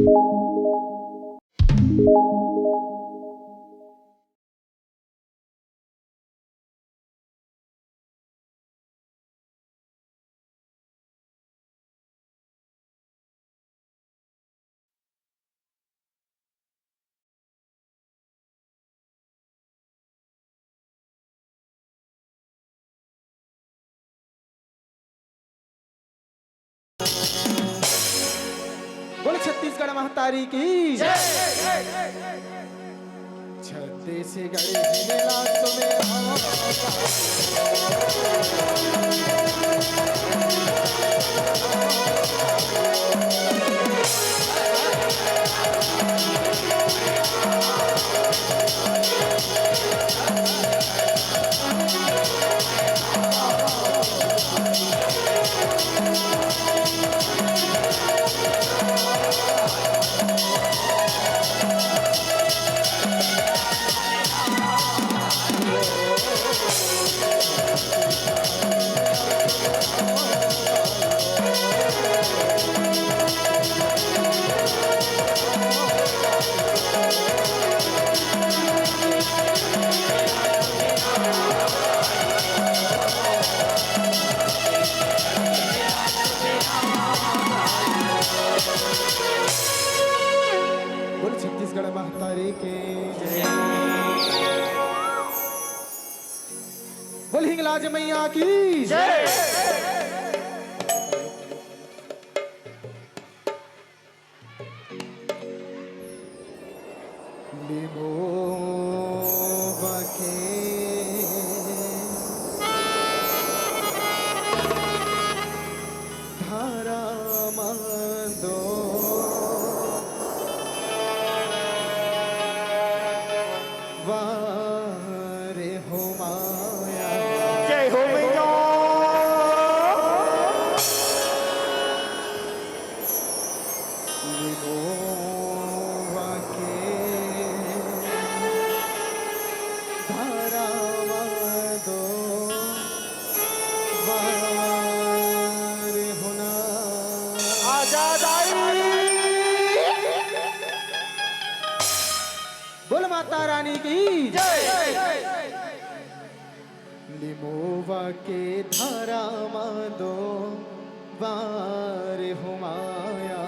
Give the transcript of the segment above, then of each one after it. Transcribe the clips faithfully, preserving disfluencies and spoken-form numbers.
बोल छत्तीसगढ़ महतारी की। छत्तीसगढ़ हिला तुम्हें। बोल छत्तीसगढ़ महतारी की। बोल हिंगलाज मैया की। लिमोवा के धरा म दो वार हो माया। जय हो मैया। लिमोवा के धरा म दो वार हो ना। आजा दाई। बोल माता रानी की। जय। लिमोवा के धरा म दो वार हो माया।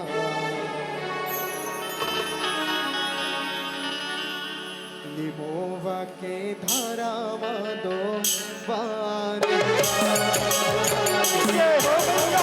लिमोवा के धरा म दो वार हो माया।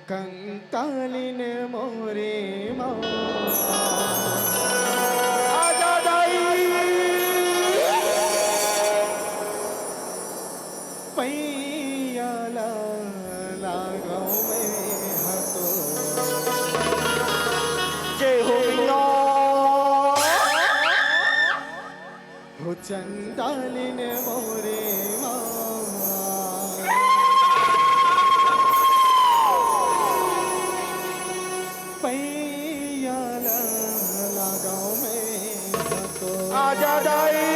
कंकालिन मोरे माँ। आजा दाई। पैया ला लागव मैं हा तो। जय हो मैया। हो चंडालिन मोरे माँ। पैया ला लागव मैं हा तो। आजा दाई।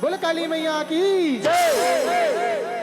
बोल काली मैया की जय।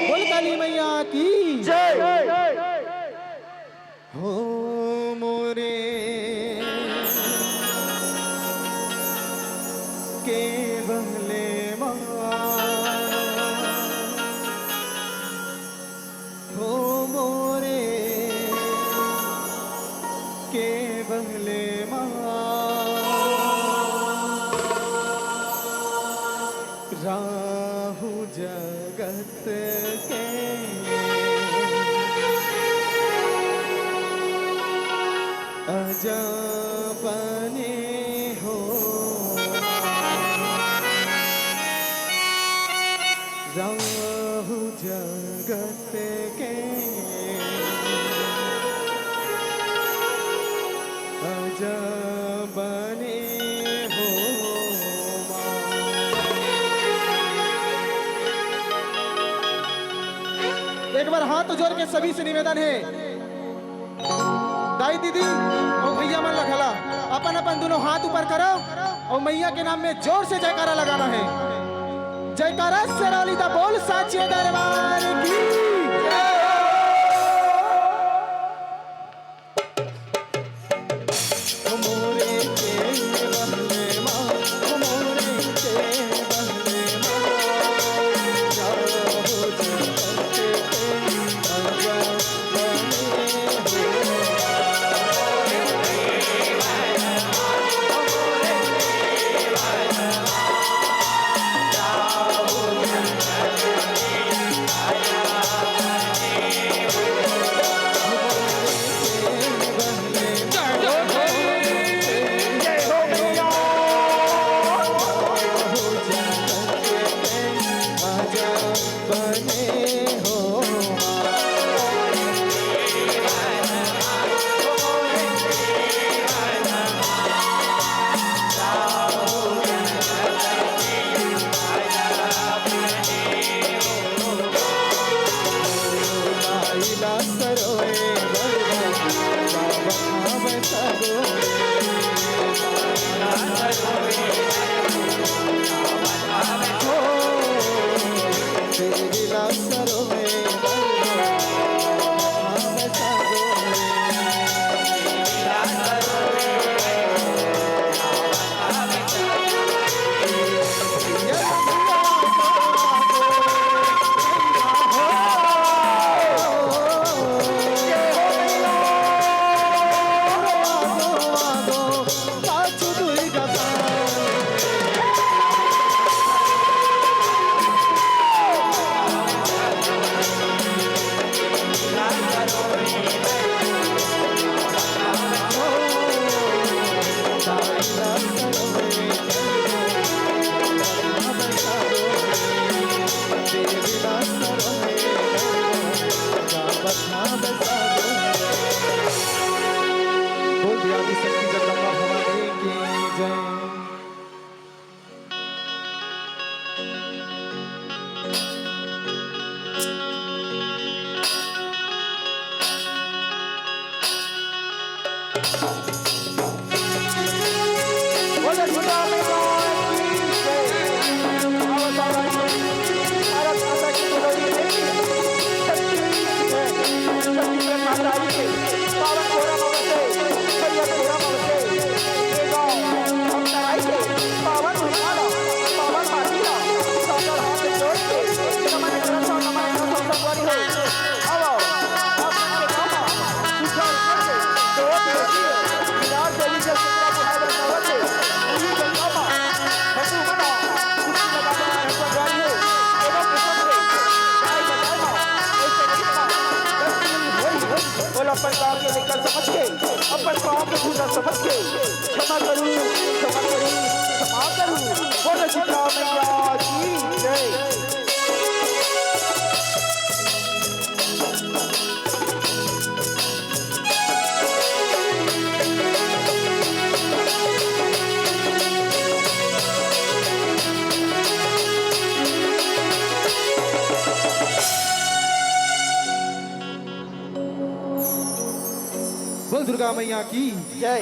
बोल काली मैया की जय। हो मोरे के बहले माँ, हो मोरे के बहले माँ, राहु जगत के अजबने हो। राहु जगत के अजबने हो। पर हाथ जोर के सभी से निवेदन हे, दाई दीदी अउ भैया मन ला घला अपन अपन दुनों हाथ ऊपर करो अउ मैया के नाम में जोर से जयकारा लगाना हे। जयकारा शेरावाली दा बोल साचे दरबार की। बोल दिया आदिशक्ति जगदम्बा भवानी की जय। अपन पाप के लेकर समझ के, अपन पाप के पूजा समझ के, क्षमा करूं, क्षमा करूं, क्षमा करूं। बोलो शीतला मैया की जय। बोल दुर्गा मैया की जय।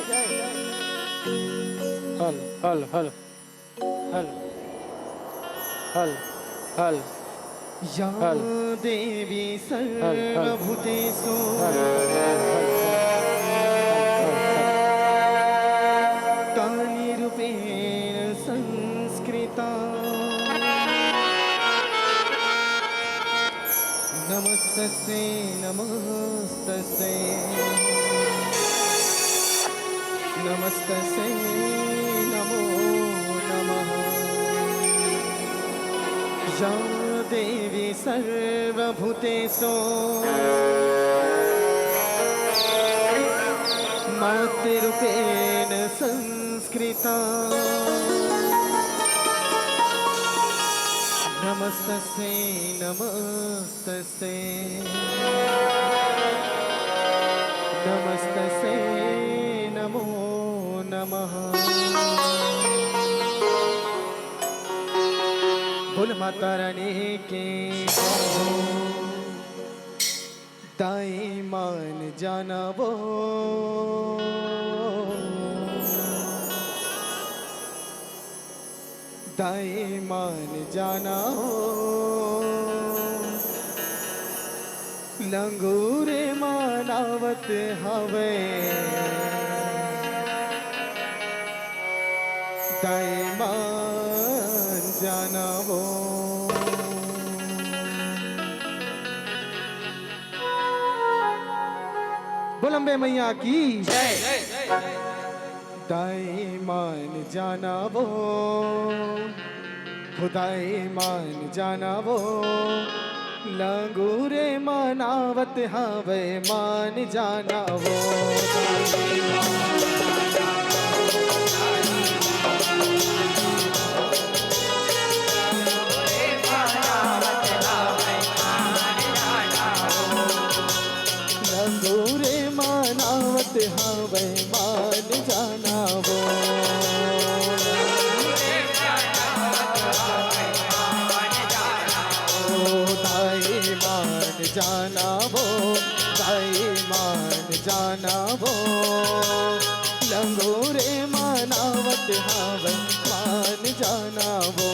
हल, हल, हल। हल, हल, हल। या हल। देवी हल, हल। सर्वभूतेषु हल, हल, हल। काली रूपेण संस्कृता। नमस्तस्यै नमस्तस्यै। नमस्तस्यै नमो नमः। या देवी सर्वभूतेषु मातृरूपेण संस्कृता। नमस्तस्यै नमस्तस्यै। नमस्तस्यै नमो नमः। बोल माता रानी की जय हो। दाई मान जाना वो, दाई मान जाना वो, लंगूरे मनावत हवे। दाई मान जाना वो। बोल अम्बे मैया की जय। दाई मान जाना वो, खुदाई मान जाना वो, लंगूरे मनावत हवे मान जाना वो। लंगूरे मनावत हवे मान जाना वो। ओ दाई मान जाना वो, दाई मान जाना वो, लंगूरे मनावत हवे मान जाना वो।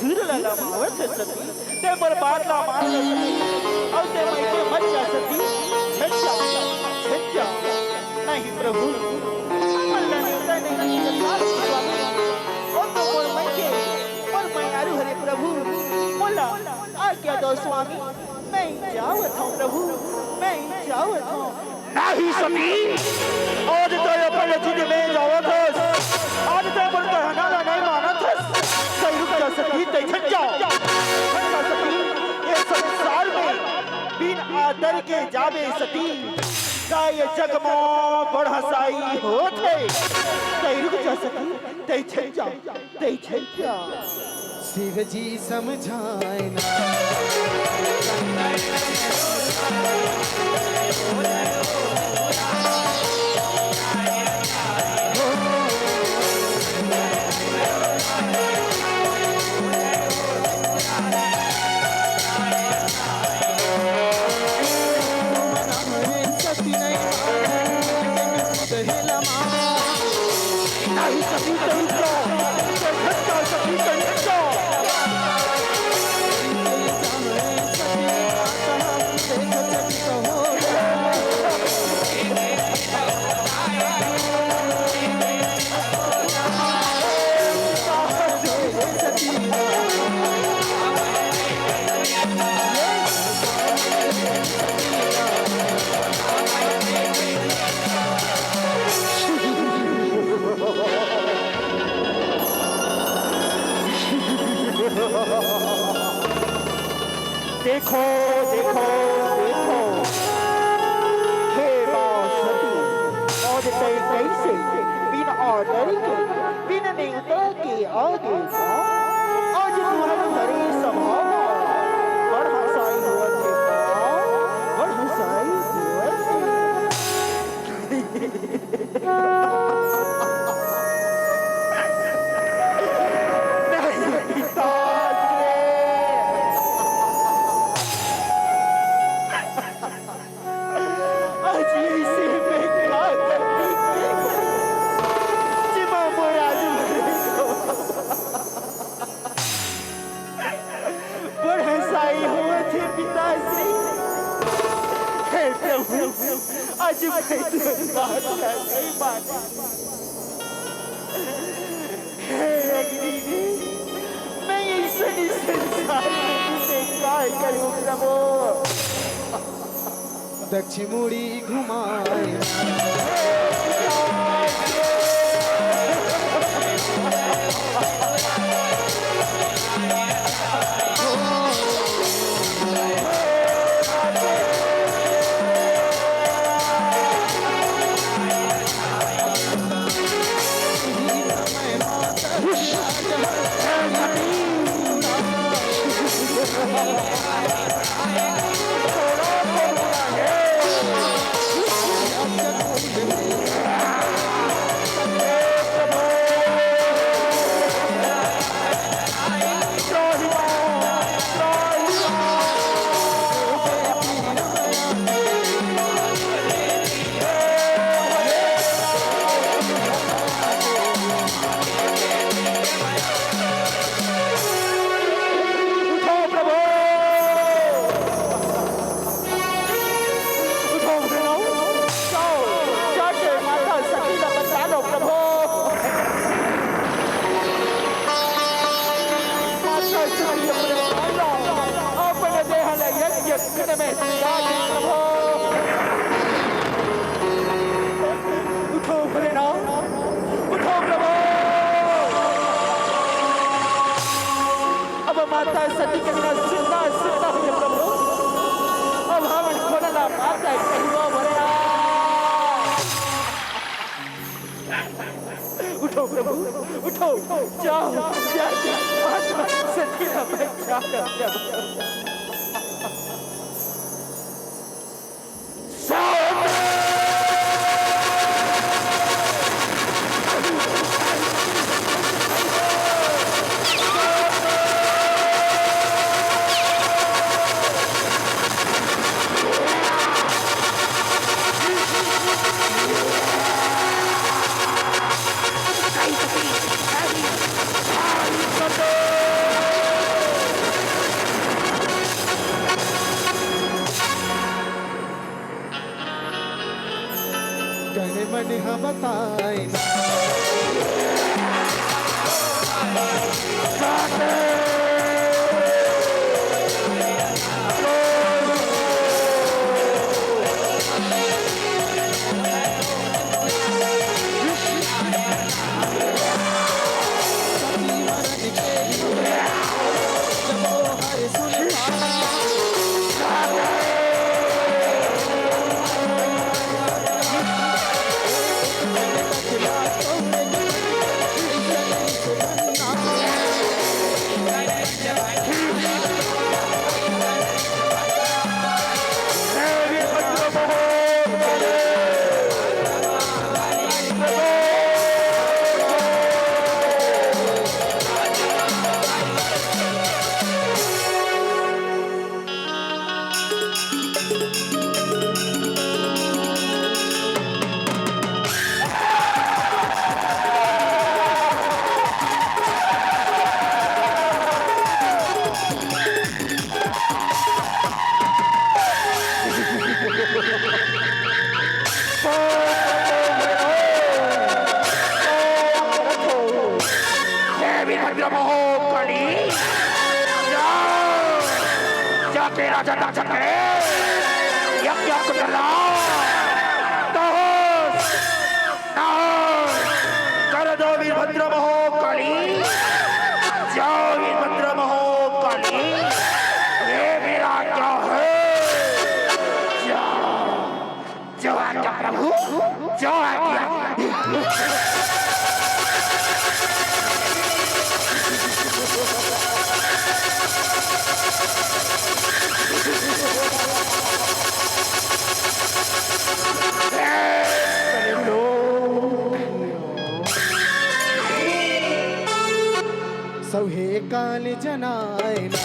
धुर ला लमावत हे सती, ते मोर बात ला मान ले सती, अउ ते मइके मत जा सती, झन जा, झन जा। नहीं प्रभु, हमन ला नेवता नहीं, यथार्थ स्वामी, ओ तो मोर मइके, मोर मयारू हरे प्रभु, मोला आज्ञा दो स्वामी, मैं जावत हूँ प्रभु, मैं जावत हूँ। नहीं सती, आज तैं अपन जिद में जावत हस, आज तैं अपन कहना ला नहीं मानत हस। तैं रुक जा सती, तैं झन जा, झन जा सती। ये संसार में बिन आदर के जाबे सती, का ये जग म बड़ हंसाई होत हे। तैं रुक जा सती, तैं झन जा। तैं झन जा। शिव जी समझाए ना। देखो, देखो, देखो, हे माँ सती, आज तैं कइसे बिन आदर के, बिन नेवता के आगे माँ, आज तुँहर हरे सभा म बड़ हंसाई होवत हे माँ, बड़ हंसाई होवत हे। नहीं पिताश्री। आज इसे मैं का गलती की, जेमा मोर आज बड़ हंसाई होवत हे पिताश्री। हे प्रभु, आज मैं तोर बात ला नहीं मानंव। हे अग्नि, मैं अइसने संसार में जीके काय करहूँ प्रभु। दक्षिण मुड़ी घुमाए। उठो प्रभु, उठो प्रभु, जाओ, जाके माता सती ला बचा लो प्रभु। माता सती अपने भाई ला, अपने देह ला यज्ञ कुंड में सजा दे प्रभु। उठो भोलेनाथ, उठो प्रभु। अब माता सती के बिना सुन्ना सुन्ना होगे प्रभु। अब हमन कोन ला माता कहिबो भोलेनाथ। उठो प्रभु, उठो, जाओ, जाओ, माता सती ला बचा लो प्रभु। कहे मन ह बताए ना। हे वीरभद्र महोकाली, जाओ, जाके राजा दक्ष के यज्ञ कुंड लाओ। कहो, कहो, कर दो वीरभद्र महोकाली, जाओ वीरभद्र महोकाली, ये मेरा क्या है? जाओ। जो आज्ञा प्रभु, जो आज्ञा। सौहे काल जनाए ना।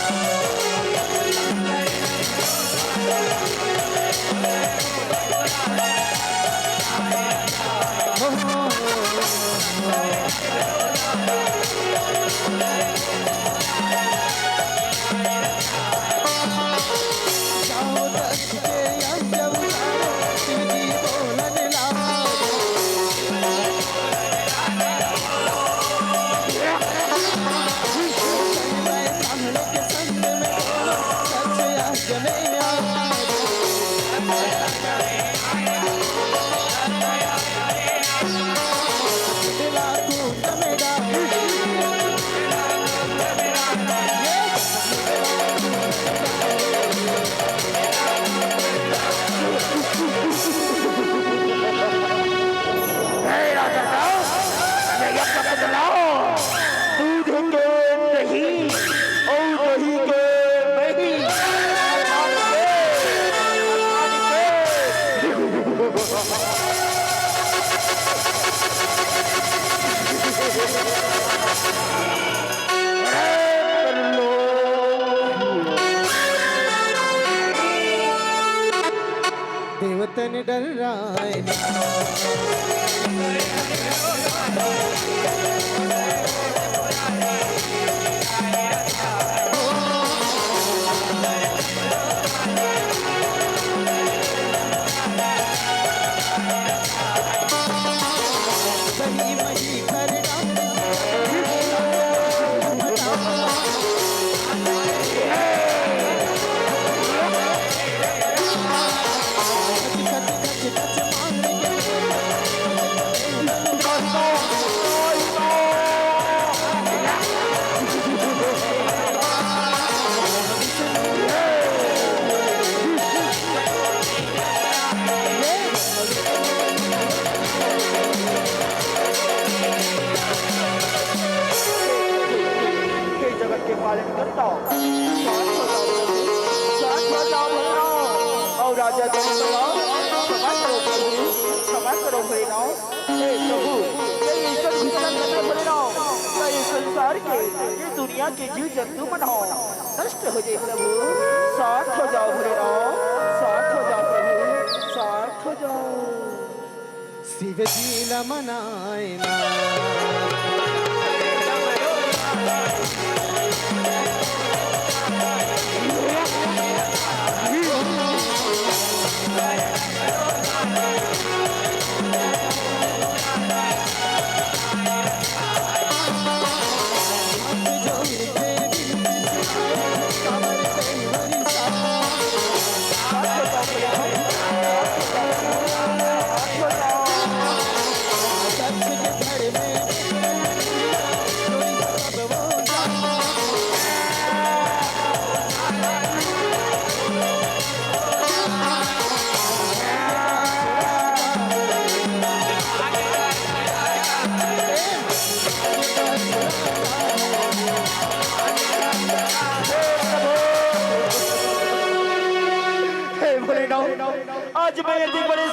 हे राजा साहब, ये यज्ञ कुंड लाओ, दूध के दही, और दही के मही। देवतन डर्राए ना। हे जगत के पालन करता, शांत हो जाओ प्रभु, शांत हो जाओ भगवान। और राजा दशरथ, क्षमा करो प्रभु, क्षमा करो भोलेनाथ। हे प्रभु, हे ईश्वर विश्वकर्मा भोलेनाथ, ये संसार के, ये दुनिया के जीव जंतु मन हो नष्ट हो जाए प्रभु, शांत हो जाओ भोलेनाथ, शांत हो जाओ प्रभु, शांत हो जाओ। शिव जी ला मनाए ना।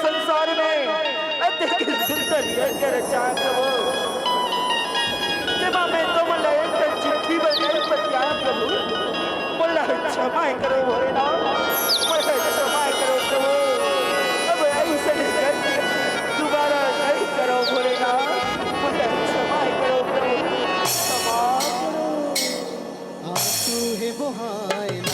संसार में अतेक सुंदर यज्ञ रचा प्रभु, जेमा मैं तो मन ला एक ठन चिट्ठी बर नइ पतिया प्रभु, मोला क्षमा करो भोलेनाथ, मोला क्षमा करो प्रभु। अब अइसन गलती दुबारा नइ करो भोलेनाथ, मोला क्षमा करो प्रभु, क्षमा करो। आंसू हे बोहाय ना।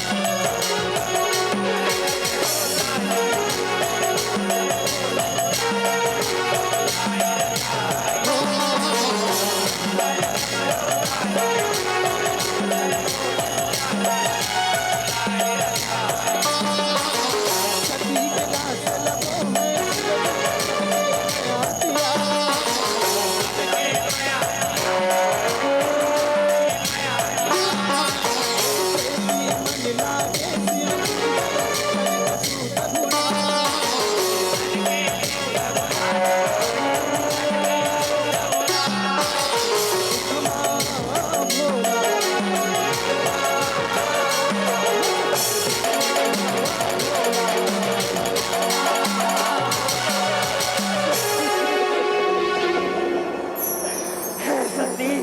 सती,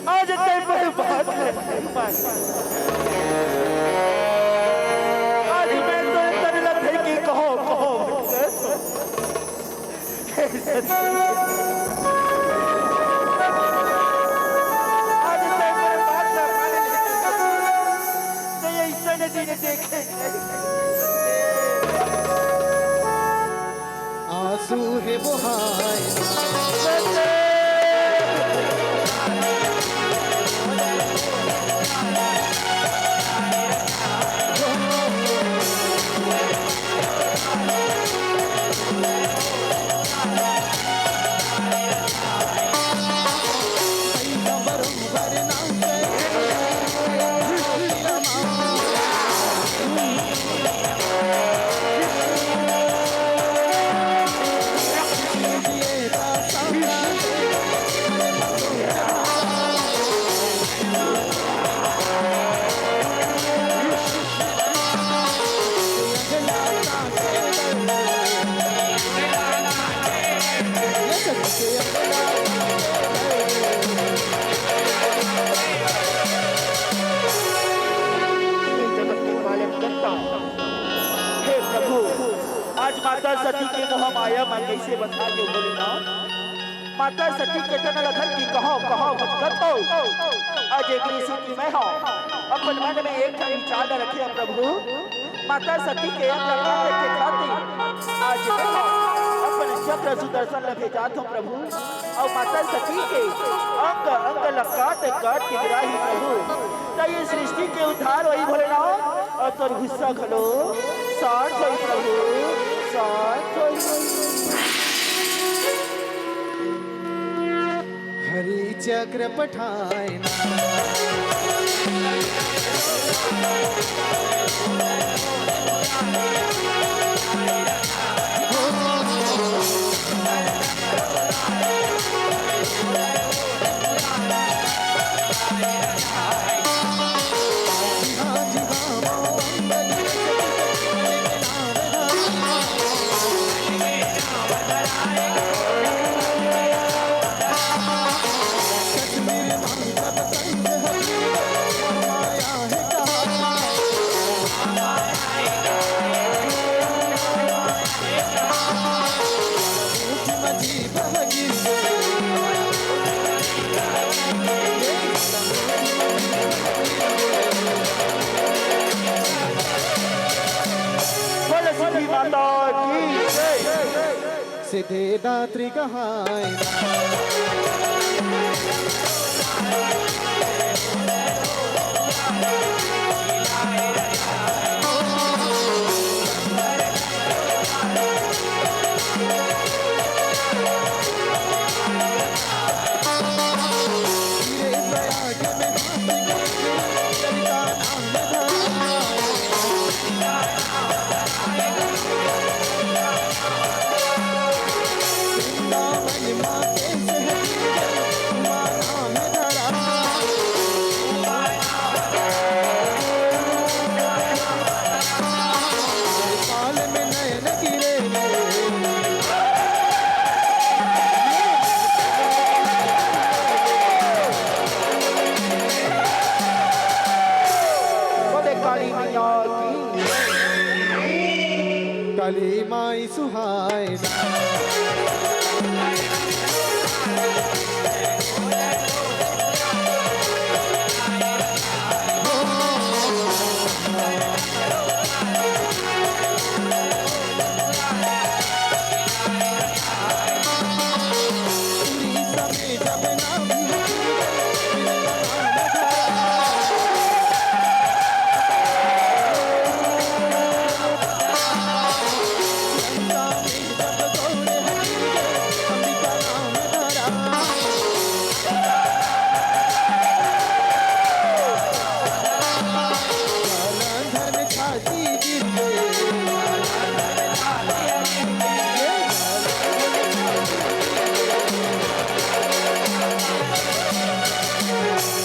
आज तैं मोर बात ल नइ माने। आज मैं तो तन ल धर के कहो, कहो मत कर। हे सती, आज तैं मोर बात ल माने। तैं अइसन दिन देखे। आंसू हे बोहाय। जगत के पालन करता। हे प्रभु, आज माता सती के मोह माया म कइसे बंधा के भोलेनाथ। माता सती के तन ल धर के कहो, कहो मत कथो। आज एक ऋषि की मैं हूँ, अपन मन में एक ठन विचार ल रखे हंव प्रभु। माता सती के अंग अंग के खातिर आज मैं हंव अपन चक्र सुदर्शन ल भेजात हंव प्रभु। अउ माता सती के अंग अंग ल काट काट के गिराही प्रभु, त ये सृष्टि के उद्धार होही भोलेनाथ, अउ तोर गुस्सा घलो शांत होही प्रभु, शांत होही। हरि चक्र पठाए ना। बोलो सिद्धि माता की जय। सिद्धि दात्री कहाय। सुहाए।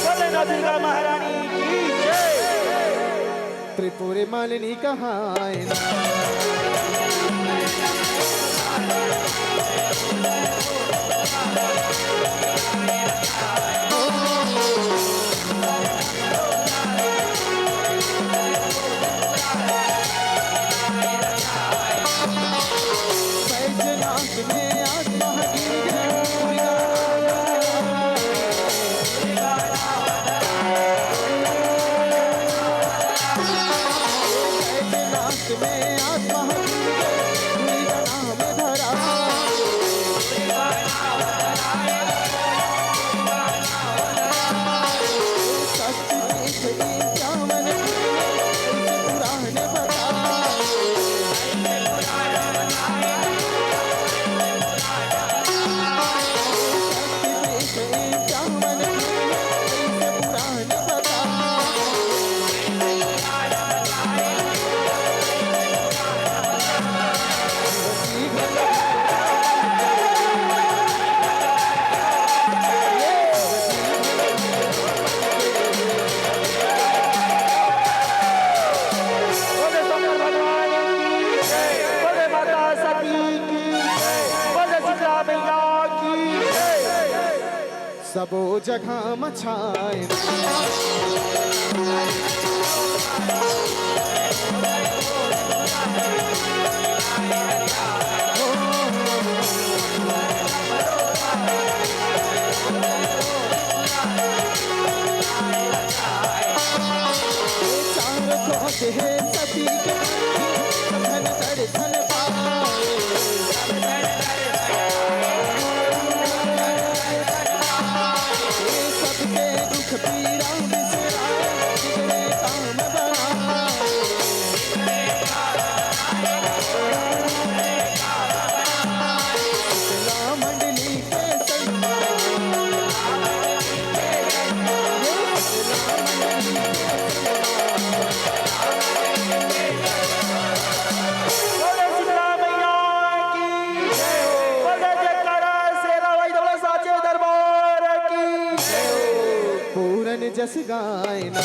बोले ना दुर्गा महारानी की जय। त्रिपुरी मालिनी कहाय ना। बोले शंकर भगवान की जय, बोले माता सती की जय, बोले शीतला मैया की जय। सबो जगह मचाए। चार कोस हे सती के धन दर्शन पाए। सबके दुख पीरा बिसराए, बिगड़े काम बनाए। शीतला मंडली के संग बोले शीतला मैया की जय। बोले जयकारा शेरा वाली दौलत साचे दरबार की जय। पूरन जस गायना।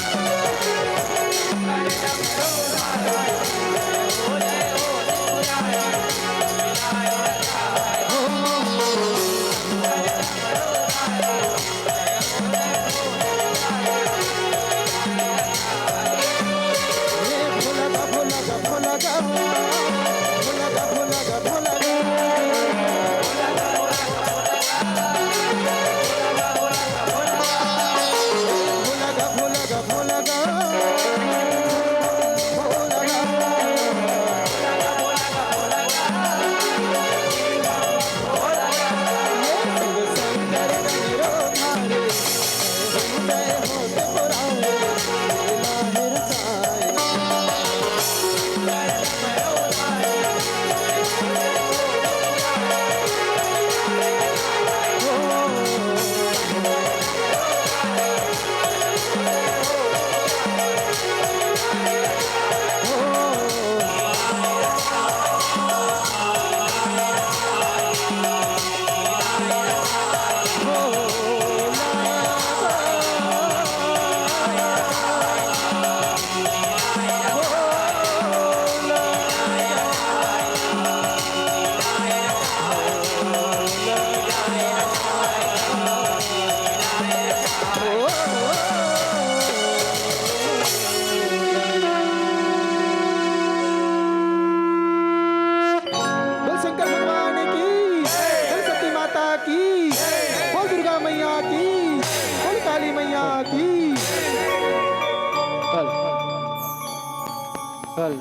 कल,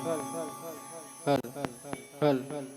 कल, कल,